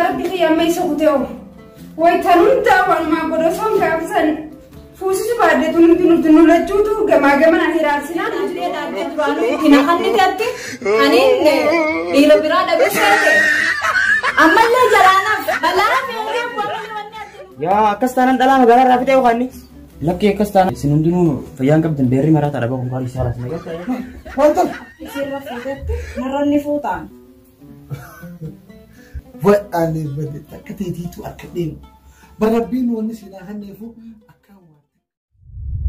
Rabbi kiyya amma isa kutee oo. Wayitaan hundaa walumaa godha osoo hin gaafsan fuusisu baadheetu nuti nuti nu lachuutu gamaa gamanaan hiraarsinaan Illee dhaabdee duraanuu itti na kanniteetti aniin dhiira biraa dhabee seete. Ammallee jalaanaaf balaa meeqee wanni ati Yaa akkas taanaan dhalaa magaalaa irraa fixee yookaan lakkee akkas taanaan isin hundinuu fayyaan qabdan beerri maraa taadha bahu kan isaa laata nagaa. Wanta Isirra fuutetti narra ni fuutaan. Wadhaalee badde takka teetiitu akka deemu. Barabbiin wanni siinaa kanneefu akka waan.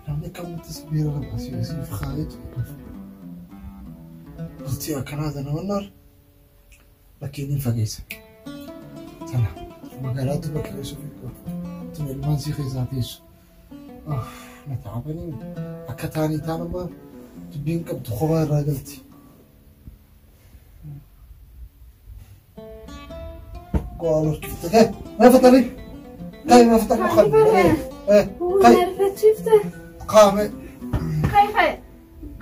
Namni akkamitti sibiila lama asii asiif kaa'eetu bultii akkanaa tana wannaar lakkeen hin fageessa. Tana magaalaa duba kireessuu fi tun ilmaan sii keessaa teessu. Na taa'anii akka taanii taan amma dubbiin qabdu kophaa irraa galti. Go'aa lorkifte ka'e mee fatanii ka'e mee fatanii ka'e ka'e Narfachiifte. qaame. Kai kai.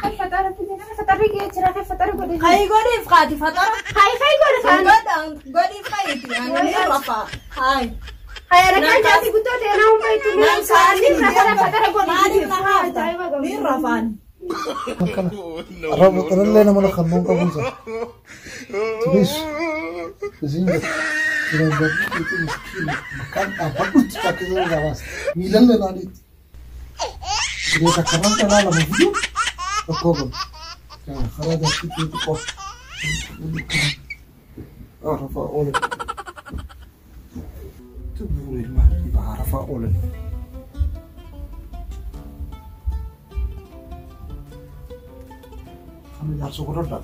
Kai fatara fatarri gee jira kai fatara godhe. Kayi godhiif kaati fatara. Kai kai godhe kaan. Godhiif kayiiti ani ni rafa. Hayi. Kai rakaa jaati guddoo ta'e naa hundaa itti Naan saanii fatara fatara godhe. Maaliif na haafta? Ni rafaan. Akkana. Arraba xalallee nama lakkannoon qabuun sana. Tunis isiin jette. Duraan darbiitu miskiina bakkaan dhaabbadhutti takkisee irraa baasa. Miilallee naaniitti. Sidee takka irraan dhalaa lama fiduu rakkoo qabu. Karaa darbiitu xiqqoo. Arafaa oolan. Tubbuun ilmaa dhibaa arafaa oolan. Kana jaarsa godhadhaa.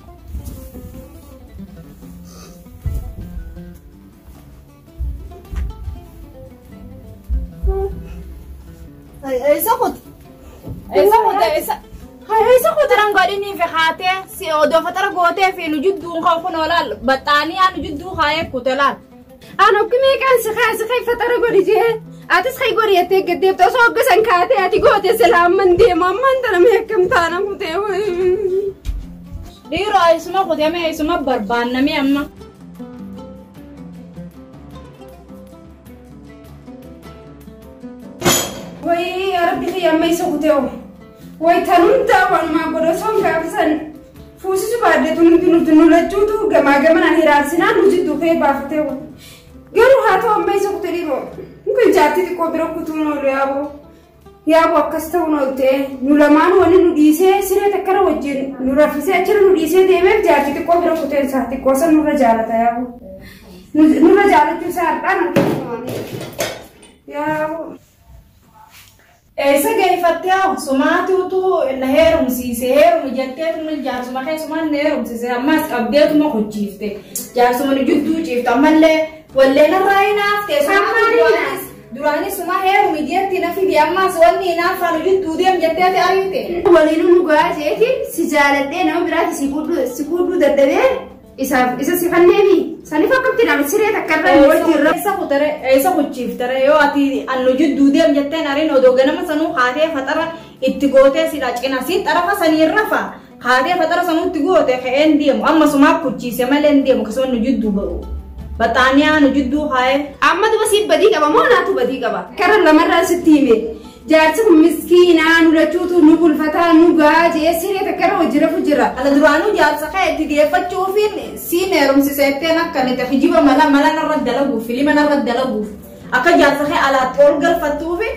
Eessa kutu? Eessa kutu? Eessa? Eessa kuturan godhiniif haatee si odoo fatara gootee fi nu jidduun kan kun olaal baxxaanii anu jidduu kaayee kute laal. Aan oggi meeqaan si kaase kai fatara godhi jee. Atis kai godhi jettee gaddeebte osoo hogga san kaatee ati goote silaa amman deemu amman tana mee akkam taana kutee. Dhiiroo eessuma kutee mee eessuma barbaannamee amma. Wayii yaa Rabbi kiyya amma isa kutee oo. Wayitaan hundaa walumaa godha osoo hin gaafsan fuusisu baadheetu nuti nuti nu lachuutu gamaa gamanaan hiraarsinaan nu jidduu ka'ee baafatee oo. Garuu haa ta'u amma isa kutee dhiiroo. Kun jaartii xiqqoo bira kutuun oolu yaaboo. Yaaboo akkas ta'uun oolte nu lamaan wani nu dhiisee siree takkara wajjin nu raffisee achirra nu dhiisee deemeef jaartii xiqqoo bira kuteen isaa xiqqoo san nurra jaalata yaaboo. Nurra jaalachuu isaa har'aan arginu. Yaaboo. Eessa geeffattee hoo sumaatuutu na heerumsiise heerumi jetteetuma jaarsuma keessumaan na heerumsiise ammas qabdeetuma kuchiifte jaarsuma nu jidduu ciifte ammallee walleen irraa hin hafte Ammaan duraanis suma heerumi jetti na fidi ammas wanni hin hafaa nu jidduu deem jetteeti ariite. Waliin nu gahaa jeeti si jaaladhee nama biraati si fuudhuu dadhabee isaaf isa si kanneemi saniif akkamitti nama siree takka irra nu wajjin irra. Eessa kutere eessa kuchiiftere yoo ati annu jidduu deem jetteen ariin odoo ganama sanuu haatee fatara itti gootee sidha cina si xarafa sanii rafa haatee fatara sanuu itti goote ka'een deemu amma sumaa kuchiise malee hin deemu akkasuma nu jidduu ba'u. Baxaaniyaa nu jidduu haa'ee. Amma duba siif badii qaba moo naatu badii qaba? Karra lamarraa sitti hime. Jaarsi kun miskiinaa nu lachuutu nu bulfataa nu gahaa jee siree takka irra hojii rafu jira. Ala duraanuu jaarsa ka'e itti geeffachuufiin siin heerumsiseetteen akka nite kijiba mala mala narra dalaguuf filima narra dalaguuf. Akka jaarsa kee alaatti ol galfattuufi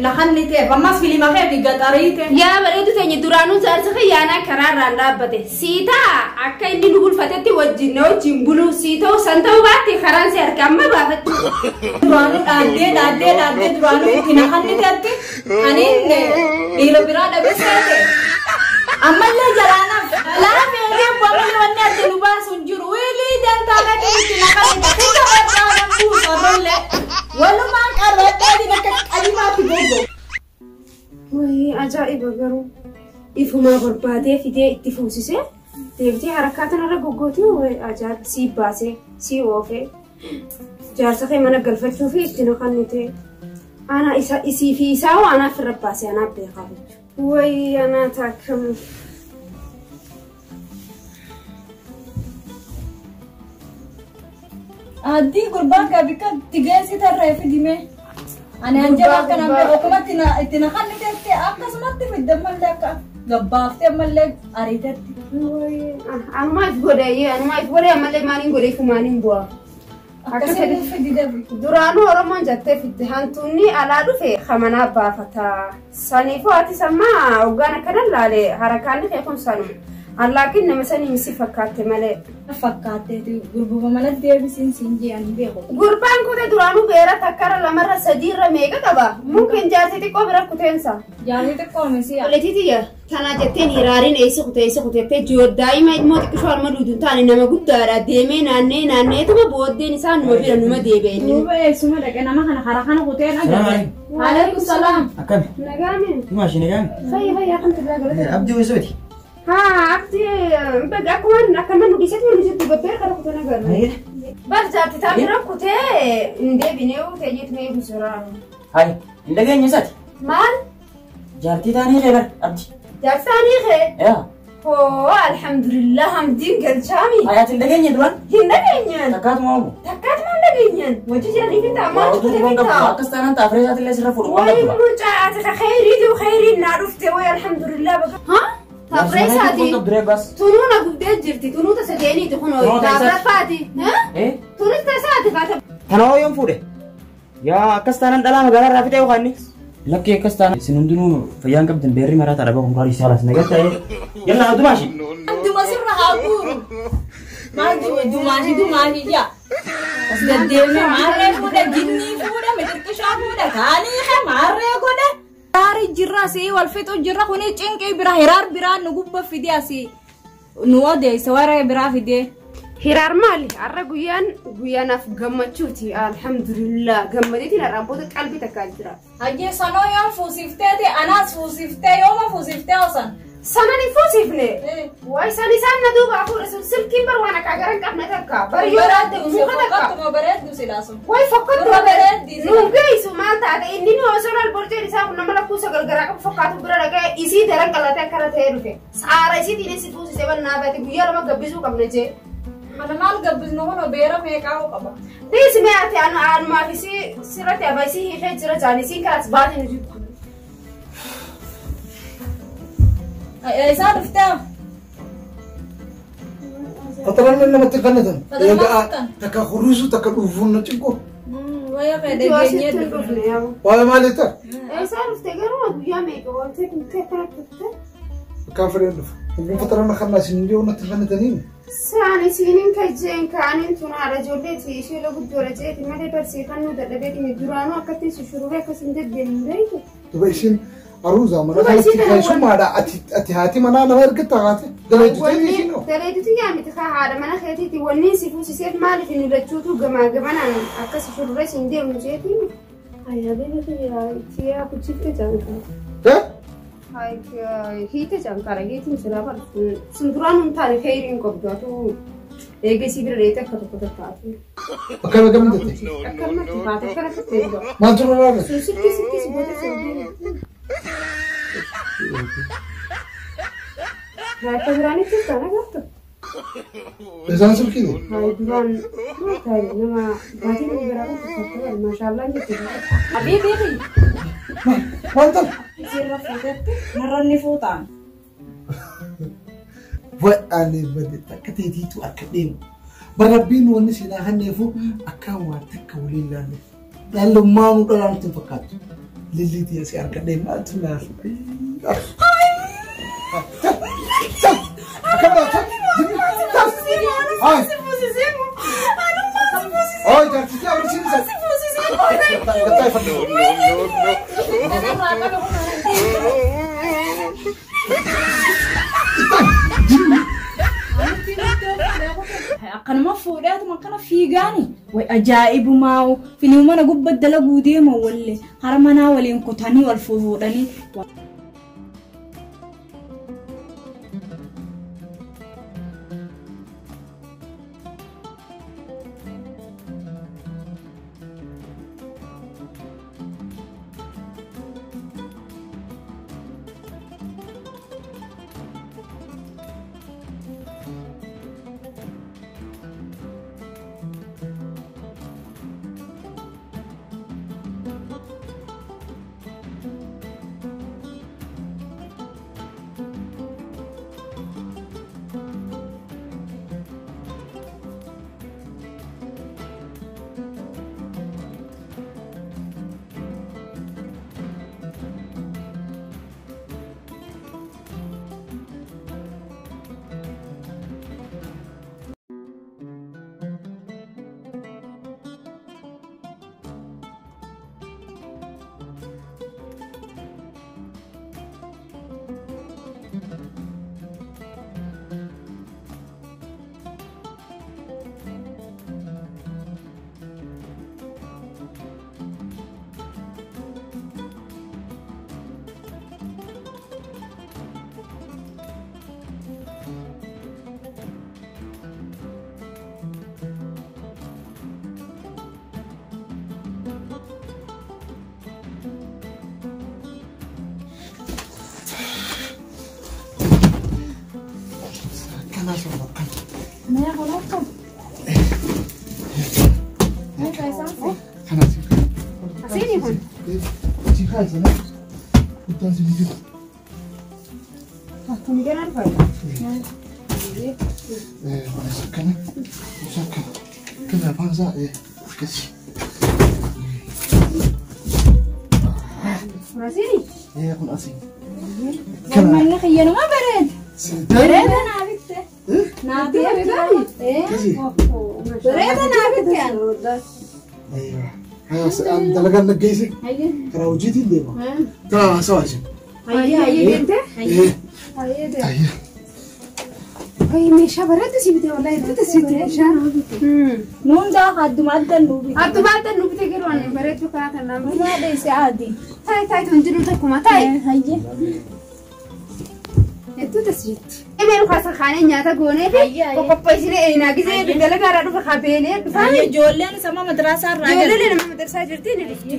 nakanni ta'e ammas filima kee fi gaxarii ta'e. Yaa bareedu teenya duraanuu jaarsa kee yaanaa karaarraan dhaabbate. Siitaa akka inni nu bulfatetti wajjin na wajjin buluu sii ta'u san ta'uu baatte karaan si harka amma baafachuu. Duraanuu dhaaddee dhaaddee dhaaddee duraanuu itti nakanni ta'etti aniin dhiira biraa dhabee seete. Ammallee jalaanaaf laafee bu'amni wanni adda nu baasu hin jiru. Wiilii dantaa kate itti nakanni ta'e kuta barbaada buusa walumaan qarradhee bakka qalimaatti gogo. Wayii ajaa'iba garuu ifumaa barbaadee fidee itti fuusisee deebitee harkaa tanarra goggootii wayii ajaa'iba sii baasee sii oofee jaarsa kee mana galfachuu fi itti naqannite ana isa isii fi isaa hoo anaaf irra baasee anaaf beekaa jechuudha. Wayii anaa taakkamu. Addii gurbaan kaa bikka tigeessi tarree fidime. Ani anjaba akkanaan beeku akkumatti itti naqanni teessee akkasumatti fidde ammallee akka gabbaaftee ammallee ariitetti. Anumaa if godhe anumaa if godhe ammallee maaliin godhe ifumaaniin bu'a. Akkasiin fidide. Duraanuu Oromoon jettee fidde hantuunni alaa dhufe kamanaa baafata. Saniifuu ati sammaa hoggaan akkana laale harakaanni kee kun sanuma. Allaakin nama sanii si fakkaatte malee. Fakkaatteeti gurbuma mana deebisiin siin je'an beeku. Gurbaan kutee duraanuu beera takkarra lamarra sadiirra meeqa qaba? Mungkin jaarsi xiqqoo bira kuteensa. Jaarsi xiqqoo misi'a. Oleetiitiyya tanaa jetteen hiraariin eessa kutee eessa kuteettee jiru daa'ima ilmoo xiqqishoo harma duudu hin taane nama guddaadha deemee naannee naanneetuma booddeen isaa numa bira numa deebi'e inni. Duuba eessuma dhaqe nama kana karaa kana kuteen agarre. Alaikum salaam. Akkami? Nagaame. Maashi nagaame? Fayya fayya alhamdulillah galata. Abdii weessooti. Haa abdi baga akkuma akkana nu dhiisetti nu dhiisetti gabbeera kana kutee nagarra. Bar jaarti taa bira kutee hin deebinee ta'eetu mee busura. Hayi hin dhageenye isaati. Maal? Jaartii taanii kee bar abdi. Jaartii taanii kee? Yaa. Hoo alhamdulillah hamdiin galchaami. Hayi ati hin dhageenye duraan? Hin dhageenyaan. Takkaatuma oomu. Takkaatuma hin dhageenyaan. Wajji jiranii fi ta'a maal kutee fi ta'a. Akkas taanaan ta'a firee isaatillee sirra fuudhu waan Wayi qabdu. mucaa ati ka khayriitu khayriin naa dhufte wayi alhamdulillah baga. Haa? Taafree isaati. Tunuu na gubdee jirti. Tunuu tasa deeniiti kun Tunuu tasa isaati. taafraffaati. Tunis tasaati kaata. Kana hoo yoom fuudhe? Yaa akkas taanaan dhalaa magaalaa irraa fixee yookaan inni? Lakkee akkas taanaan isin hundinuu fayyaan qabdan beerri maraa ta'a dhabaa kun isaa laas nagaa ta'e. Yallaa adumaashi. Duma sirra haa guuru. Maal dumaashi dumaashi jaa. As deddeemee maarree fuudha jinnii fuudha mixirqishaa fuudha kaanii kee maarree godhe. Hiraari jirra asii wal fixu jirra kuni cinqii bira hiraar biraa nu gubba fidee asii nu odeesse waree biraa fidee. Hiraar maali? Har'a guyyaan guyyaanaaf gammachuuti. Alhamdulillah gammadeetiin har'aan booda qalbii takkaa jira. Hayyee sanoo yoom fuusifteeti anaas fuusiftee yooma fuusiftee osan. Sanan hin fuusifne. Wayi san isaan na duuba hafuudha sun silkiin bar waan akka garan qabne takka. Bari yoo dhaadde muka takka. Fokkatuma bareeddu silaa sun. Wayi fokkatuma Durba bareeddi bareeddi. Nuun geessu maal taate inni nu osoo laal borceen isaa kun nama lakkuu sagal garaa qabu fakkaatu bira dhaga'e isii daran qallatee akkana ta'ee dhufe. Saara isiitiin si fuusise bannaa baate guyyaa lama gabbisuu qabne jee. Kana maal gabbisnu kun beera meeqaa qaba. Dhiisi mee ati anumaaf isii sirratti aba isii hiikee jira jaan isiin kanaas baate nu jirtu. Isaa dhuftee? Fataraan namatti kannatan. Fataraan kannatan. Takka hurrisu takka dhufuun na cinqu. Waya kee dhageenyee dhufne. Waa'ee maalii ta'a? Isaa dhuftee garuu guyyaa meeqa ooltee dhufte akkana dhufte. Akkaan fedhan dhufa. Hubbuun fataraan kannaa isin iyyuu natti kannatanii. Saan isiinin kajjeen kaaniin tun haadha ijoolleeti ishee guddoodha jeeti malee barsiifannoo dadhabeeti duraanuu akkatti si shururee akkas hin deddeebiin beektu. Duba isin aruuza mana Duba kanatti isiin kana keessummaadha. Ati haati manaa nama ergatta haati. Daleetu isiin hoo. Daleetutu yaamiti kaa haadha mana keetiiti wanni si fuusiseef maaliif hin lachuutu gamaa gamanaan akkas shururee siin deemnu jeeti. Ayyaa beekatu itti yaa kuchifte jaankaa. Hiite jaankaara hiitiin silaa bar sun duraan hin taane feeriin qabdu atu eegesii bira dheete akka tokko tattaatu. Akkana akkamiin jette? Akkanumatti baate akkanatti ta'e. Maaltu irra raafne? Sun silkii silkii si goote sun Akka biraanitti kan agartu. Isaan silkii? Hayi duraan maal ta'e nama baatii nama biraa kan fakkaatu maashaallah jette. Habiibii Maal ta'e? Sirra fuutetti narra ni fuutaan. Ani bade takka teetiitu akka deemu. Barabbiin wanni sinaa hanneefu akka waan takka waliin laalle. Dhalummaa nu dhalaan nutti hin fakkaattu. Lilliitii si argadhee maaltu naaf. Oi, jaarsichi agarsiisa. Akkanuma fuudheetuma akkana fiigaani. Way ajaa'ibumaa filimu mana gubbaa dalaguu deema wallee hara manaa waliin kutanii wal fuudhanii. Manni xiyyanuma bareeda. Bareeda naa bitte. Naa bitte. Bareeda naa bitte. Dalagaan naggeesse karaa hojiitiin deema. Ta'a haasawaa ishee. Hayyee deemte? Hayyee. Meeshaa bareedu si bite wallahi hedduu si bite meeshaa. Nuun daa adduma addan nuu bite. Adduma addan nuu bite garuu ani bareedu karaa kanaan. Dhumaa dheesse adii. Taayi taayi tun jiru takkuma taayi. Hayyee. Hedduu si jetti. Emee kaasa kaanee nyaata goonee fi qoqopheessinee eenaa gisee dalagaa irraa dhufa kabeenee dhufaa. Ijoolleen sama madrasaa irraa Ijoolleen nama madrasaa jirti ni dhufti.